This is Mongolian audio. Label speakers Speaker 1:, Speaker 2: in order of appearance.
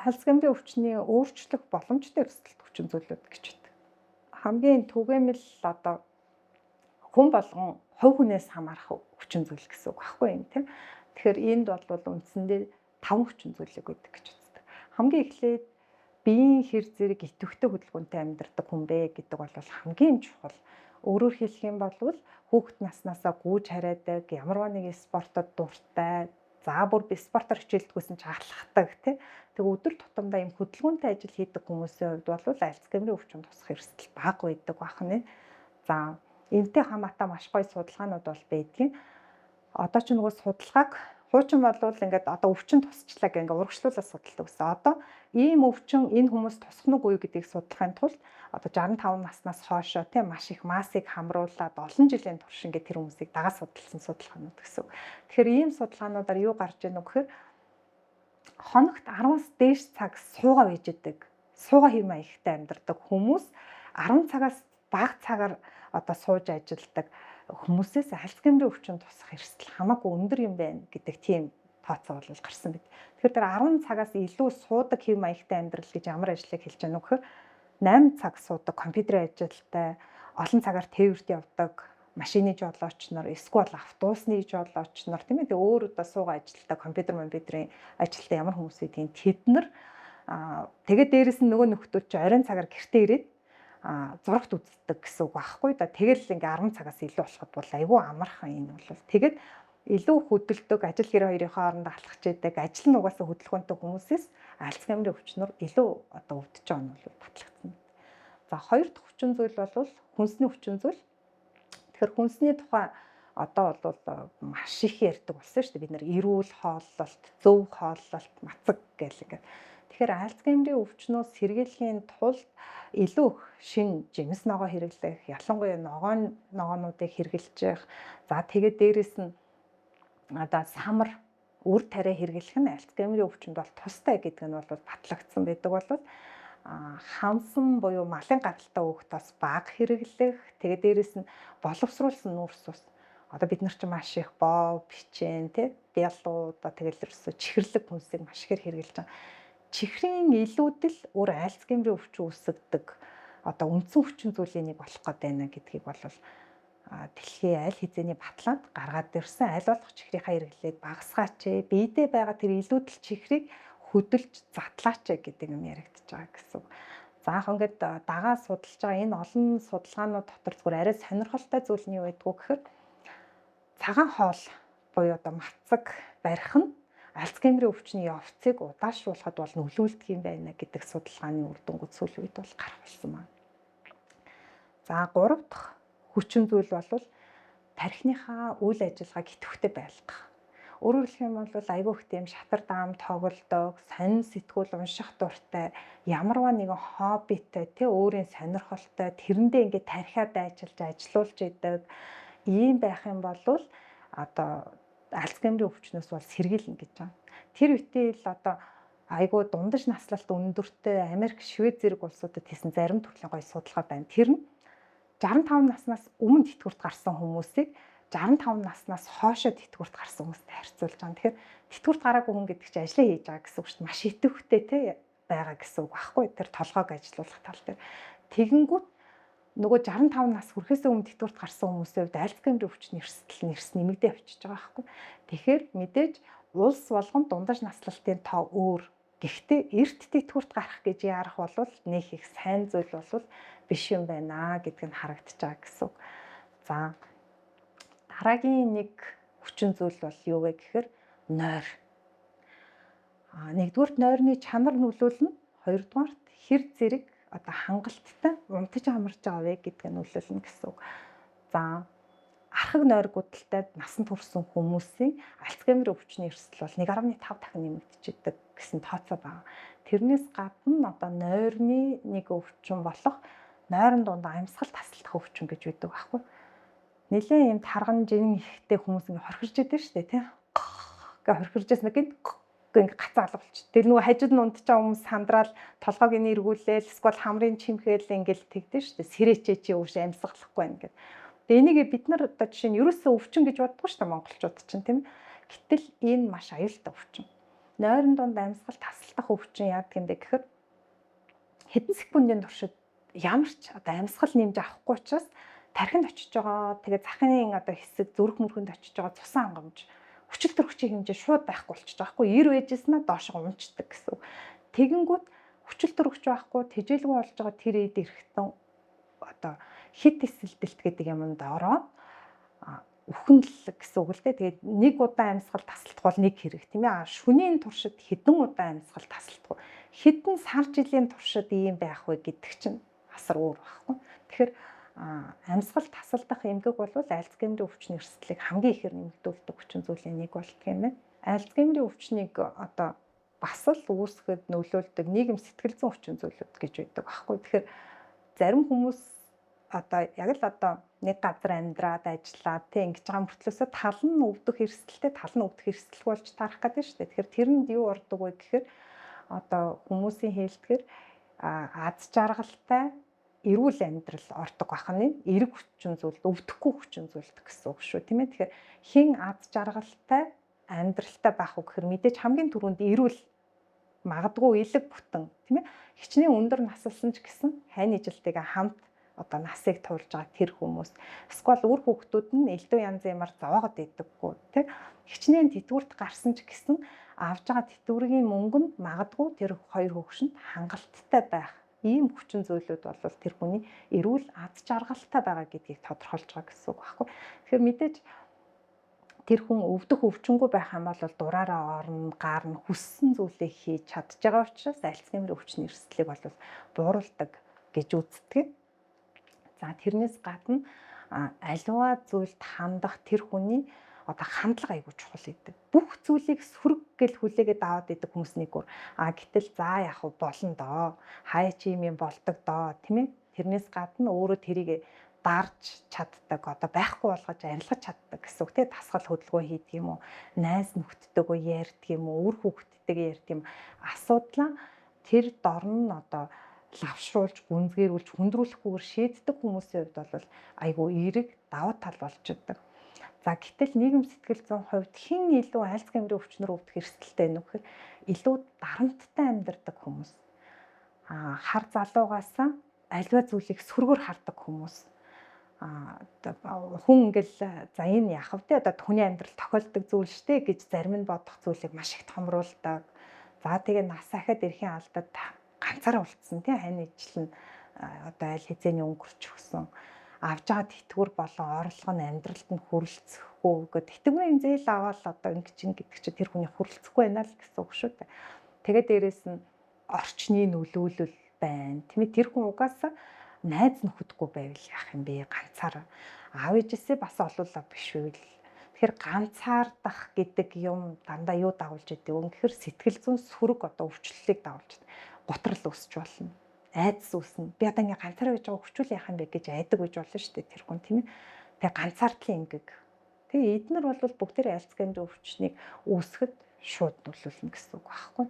Speaker 1: Альцгеймерийн өвчний өөрчлөх боломжтой эрсдэлт хүчин зүйлүүд гэж байдаг. Хамгийн түгээмэл одоо хүн болгон хувь хүнээс хамаарах хүчин зүйл гэсэн үг байхгүй юм, тийм. Тэгэхээр энд бол үндсэндээ 5 хүчин зүйлийг өгдөг гэж үздэг. Хамгийн эхлээд биеийн хэр зэрэг идэвхтэй хөдөлгөөнтэй амьдардаг хүн бэ гэдэг бол хамгийн чухал. Өөрөөр хэлэх юм бол хүүхэд наснаасаа гүйж харайдаг, ямарваа нэгэн спортод дуртай, за бүр би спортоор хичээлдэггүйсэн ч алхдаг, тий. Тэг өдөр тутамдаа юм хөдөлгөөнтэй ажил хийдэг хүмүүсийн хувьд бол Альцгеймерийн өвчин тусах эрсдэл бага байдаг бахна. За, энэтэй хамаатай маш гоё судалгаанууд бол байдгийн. Одоо ч нөгөө судалгааг хуучин болвол ингээд одоо өвчин тусчлаа гэх ингээд урагшлуулаад судалдаг гэсэн. Одоо ийм өвчин энэ хүмүүс тусах нь үгүй гэдгийг судлахын тулд одоо 65 наснаас хоошоо, тийм, маш их массыг хамруулад олон жилийн турш ингээд тэр хүмүүсийг дагаа судалсан судалгаанууд гэсэн. Тэгэхээр ийм судалгаануудаар юу гарч ийн вэ гэхээр хоногт 10-аас дээш цаг суугаа байж идэг. Суугаа хэв маягтай амьдардаг хүмүүс 10 цагаас бага цагаар одоо сууж ажилладаг хүмүүсээс Альцгеймерийн өвчин тусах эрсдэл хамаагүй өндөр юм байна гэдэг тийм тооцоо бол гарсан байт. Тэгэхээр тэр 10 цагаас илүү суудаг хэв маягтай амьдрал гэж ямар ажлыг хэлж байгаа нү гэхээр 8 цаг суудаг компьютерийн ажилтай, олон цагаар тээвэрт явдаг машины жолооч нар, эсвэл автобусны жолооч нар, тийм ээ, тэгээ өөр одоо суугаа ажилтаа, компьютерийн ажилтаа ямар хүмүүс гэдгийг тэд нар тэгээд дээрэс нь нөгөө нөхдүүд чи оройн цагаар гэртээ ирээд зурагт үздэг гэсэн үг байхгүй да. Тэгэл ингээ 10 цагаас илүү болоход бол айгүй амархан энэ бол. Тэгээд илүү хөдөлдөг, ажил гэр хоёрын хооронд алхаж идэг, ажил нь угаасаа хөдөлгөөнтэй хүмүүсээс Альцгеймерийн өвчнөр илүү одоо өвдөж байгаа нь бол батлагдсан. За, хоёр дахь хүчин зүйл бол хүнсний хүчин зүйл. Тэгэхээр хүнсний тухай одоо бол маш их ярьдаг болсон шүү дээ. Бид нэр эрүүл хооллолт, зөв хооллолт, мацаг гэл ингээд. Тэгэхээр Альцгеймерийн өвчнөөс сэргийлэхийн тулд илүү их шин жимс ногоо хэрэглэх, ялангуяа ногоонуудыг хэрэглэж явах. За, тэгээд дээрэс нь одоо самар, үр тариа хэрэглэх нь Альцгеймерийн өвчнөд бол тустай гэдэг нь бол батлагдсан байдаг бол хамсан буюу малын гаралтай өөхт бас бага хэрэглэх. Тэгээд дээрэс нь боловсруулсан нүүрс ус. Одоо бид нар чинь маш их боо, бичэн, тий, бялуу, одоо тэгэл ерөөсө чихэрлэг хүнсийг маш ихээр хэрэглэж байгаа. Чихрийн илүүдэл өөр Альцгеймерийн өвчин үүсгэдэг одоо үндсэн хүчин зүйлийн нэг болох гээд байна гэдгийг бол дэлхийн аль хэзээний батлаанд гаргаад ирсэн. Аль болох чихрийнхаа хэрэглээг багасгаач, биедээ байгаа тэр илүүдэл чихрийг хөдөлж задлаач гэдэг юм яригдчихэж байгаа гэсэн. За, яг ингээд дагаа судалж байгаа энэ олон судалгаанууд дотор зүгээр арай сонирхолтой зүйл нь юу байдгүй гэхээр цагаан хоол буюу одоо мацаг барих нь Альцгеймерийн өвчний явцыг удаашруулахад бол нөлөөлдөг юм байна гэдэг судалгааны үр дүнгууд сүүлийн үед бол гарах болсон байна. За, гурав дахь хүчин зүйл бол тархиныхаа үйл ажиллагааг идэвхтэй байлгах. Өөрөөр хэлэх юм бол айгүй их тийм шатар даам тоглодог, сонин сэтгүүл унших дуртай, ямарваа нэгэн хоббитой, тэ, өөрийн сонирхолтой, тэрэндээ ингээд тархиа дайчилж ажилуулж идэг ийм байх юм бол одоо Альцгеймерийн өвчнөөс бол сэргийлнэ гэж байгаа. Тэр үедээ л одоо айгүй дундаж наслалт өндөртэй Америк, Швед зэрэг улсуудад хийсэн зарим төрлийн гоё судалгаа байна. Тэр нь 65 наснаас өмнө тэтгэврт гарсан хүмүүсийг 65 наснаас хоошоо тэтгэврт гарсан хүмүүстэй харьцуулж байгаа. Тэгэхээр тэтгэврт гараагүй хүн гэдэг чинь ажлаа хийж байгаа гэсэн үг шүү дээ. Маш идэвхтэй, те, байгаа гэсэн үг байхгүй. Тэр толгойг ажилуулах тал дээр. Тэгэнгүүт нөгөө 65 нас хүрэхээс өмнө тэтгэврт гарсан хүмүүсийн хувьд Альцгеймерийн өвчний эрсдэл нэрс нэмэгдээ явчихж байгаа байхгүй. Тэгэхээр мэдээж улс болгон дундаж наслалтын тоо өөр. Гэхдээ эрт тэтгэврт гарах гэж яарах бол нэг их сайн зүйл бол биш юм байна гэдг нь харагдаж байгаа гэсэн үг. За, дараагийн нэг хүчин зүйл бол юу вэ гэхээр нойр. Нэгдүгüрт нойрны чанар нөлөөлнө. Хоёрдугаарт хэр зэрэг одоо хангалттай унтаж амарч байгаа вэ гэдг нь нөлөөлнө гэсэн үг. За, архаг нойргуудалтай насанд хүрсэн хүмүүсийн Альцгеймерийн өвчний эрсдэл бол 1.5 дахин нэмэгдчихэдэг гэсэн тооцоо байна. Тэрнээс гадна одоо нойрны нэг өвчин болох нойрон дунд амьсгал тасалдах өвчин гэж байдаг байхгүй. Нилээн юм тарган жинэн ихтэй хүмүүс ингээ хорхирж идэв шүү дээ, тийм. Гэ хорхирж байсан гинт ингээ гацаа алга болчих. Тэр нөгөө хажууд нь унтж байгаа хүмүүс сандраал толгойг нь эргүүлээл эсвэл хамрын чимхээл ингээл тэгдэж шүү дээ. Сэрэчээ чи ууш амьсгалахгүй байна гэд. Тэгээ энийг бид нар одоо жишээ нь ерөөсөө өвчин гэж боддгоо шүү дээ, монголчууд чинь, тийм. Гэтэл энэ маш аюултай өвчин. Нойрон дунд амьсгал тасалдах өвчин яадаг юм бэ гэхээр хэдэн секундын туршид ямар ч одоо амьсгал нэмж авахгүй учраас тархинд очиж байгаа. Тэгээ захын одоо хэсэг зүрх мөрхөнд очиж байгаа цусан хангамж хүчил төрөгчийн хэмжээ шууд байхгүй болчихж байгаа байхгүй. 90 байжсэн нь доошоо унцдаг гэсэн үг. Тэгэнгүүт хүчил төрөгч байхгүй, тэжээлгүй болж байгаа тэр эд эрхтэн одоо хит эсэлдэлт гэдэг юмд ороод үхэн л гэсэн үг л дээ. Тэгээд нэг удаа амьсгал тасалдах бол нэг хэрэг, тийм ээ. Шөнийн туршид хэдэн удаа амьсгал тасалдах вэ? Хэдэн сар жилийн туршид ийм байх вэ гэдэг чинь асар өөр байхгүй. Тэгэхээр амьсгал тасалдах эмгэг бол Альцгеймерийн өвчний эрсдлийг хамгийн ихээр нэмэгдүүлдэг хүчин зүйлийн нэг болдго юм байна. Альцгеймерийн өвчнийг одоо бас л үүсгэхэд нөлөөлдөг нийгэм сэтгэл зүйн хүчин зүйлүүд гэж байдаг байхгүй. Тэгэхээр зарим хүмүүс одоо яг л одоо нэг газар амьдраад ажиллаад тийм ингэж байгаа мөртлөөсөө тал нь өвдөх эрсдэлтэй, тал нь өвдөх эрсдэлгүй болж таарах гэдэг нь шүү дээ. Тэгэхээр тэрэнд юу ордог вэ гэхээр одоо хүмүүсийн хэлдгэр аз жаргалтай эрүүл амьдрал ордог байх нь эрэг хүчин зүйлд, өвдөхгүй хүчин зүйлд гэсэн үг шүү, тийм ээ. Тэгэхээр хэн аз жаргалтай амьдралтай байх вэ гэхээр мэдээж хамгийн түрүүнд эрүүл, магадгүй элэг бүтэн, тийм ээ. Хичнээн өндөр насалсан ч гэсэн хайн ижилтэйгээ хамт одоо насыг туулж байгаа тэр хүмүүс. Эсвэл үр хүүхдүүд нь элдв янзын юмар зовоогод идэггүй, тий. Хичнээн тэтгэврт гарсан ч гэсэн авж байгаа тэтгэврийн мөнгө нь магадгүй тэр хоёр хөвгшөнд хангалттай байх. Ийм хүчин зүйлүүд бол тэр хүний эрүүл, аз жаргалтай байгаа гэдгийг тодорхойлж байгаа гэсэн үг байхгүй. Тэгэхээр мэдээж тэр хүн өвдөх өвчнгүй байх юм бол дураараа орно, гарна, хүссэн зүйлээ хийж чадж байгаа учраас Альцгеймер өвчний эрсдлийг бол бууруулдаг гэж үздэг. За, тэрнээс гадна аливаа зүйлд хандах тэр хүний одоо хандлага айгүй чухал гэдэг. Бүх зүйлийг сөрөг гэл хүлээгээд аваад идэг хүмүүс нэг өөр. А гэтэл за яах вэ, болно доо. Хаяа чи юм юм болдог доо, тийм ээ. Тэрнээс гадна өөрөө тэрийг дарж чаддаг, одоо байхгүй болгож арилгаж чаддаг гэсэн үг, тийм, дасгал хөдөлгөөн хийдэг юм уу, найз нөхдөдтэйгөө ярьдаг юм уу, үр хүүхэдтэйгээ ярьдаг юм, асуудлаа тэр дорн нь одоо лавшруулж, гүнзгийрүүлж, хүндрүүлэхгүйгээр шийддэг хүмүүсийн хувьд бол айгүй эерэг, давуу тал болж идэг. За, гэтэл нийгэм сэтгэл зүйн хувьд хэн илүү Альцгеймерийн өвчнөр өвдөх эрсдэлтэй вэ гэхээр илүү дарамттай амьдардаг хүмүүс. Хар залуугаас аливаа зүйлийг сөргөөр хардаг хүмүүс. Хүн ингээл за энэ яах вэ? Одоо хүний амьдрал тохиолдог зүйл штэ гэж зарим нь бодох зүйлийг маш их томруулдаг. За, тэгээ нас ахад эрхийн алдад ганцаараа үлдсэн, тий, хань ижил нь одоо аль хэзээний өнгөрч өгсөн, авж байгаа тэтгэвэр болон орлого нь амьдралд нь хүрэлцэхгүй гэдэг, тэтгэврийн зээл аваад одоо ингэж ин гэдэг чинь тэр хүний хүрэлцэхгүй байна л гэсэн үг шүү дээ. Тэгээ дээрэс нь орчны нөлөөлөл байна. Тийм ээ, тэр хүн угаасаа найз нөхөдгүй байвал яах юм бэ, ганцаараа аав ээжээсээ бас олуулаа биш байвал. Тэгэхээр ганцаардах гэдэг юм дандаа юу дагуулж идэв вэ гэхээр сэтгэл зүйн сөрөг одоо өвчлөлийг дагуулж идэв. Гутрал үүсч болно. Айдас үүснэ. Би одоо ингээ ганцаараа байж байгаа хүчүүл яах юм бэ гэж айдаг байж болно шүү дээ тэр хүн, тийм ээ. Тэгээ ганцаардлын эмгэг. Тэгээ эднэр бол бүгдээрээ Альцгеймерийн өвчнийг үүсгэхэд шууд нөлөөлнө гэсэн үг байхгүй.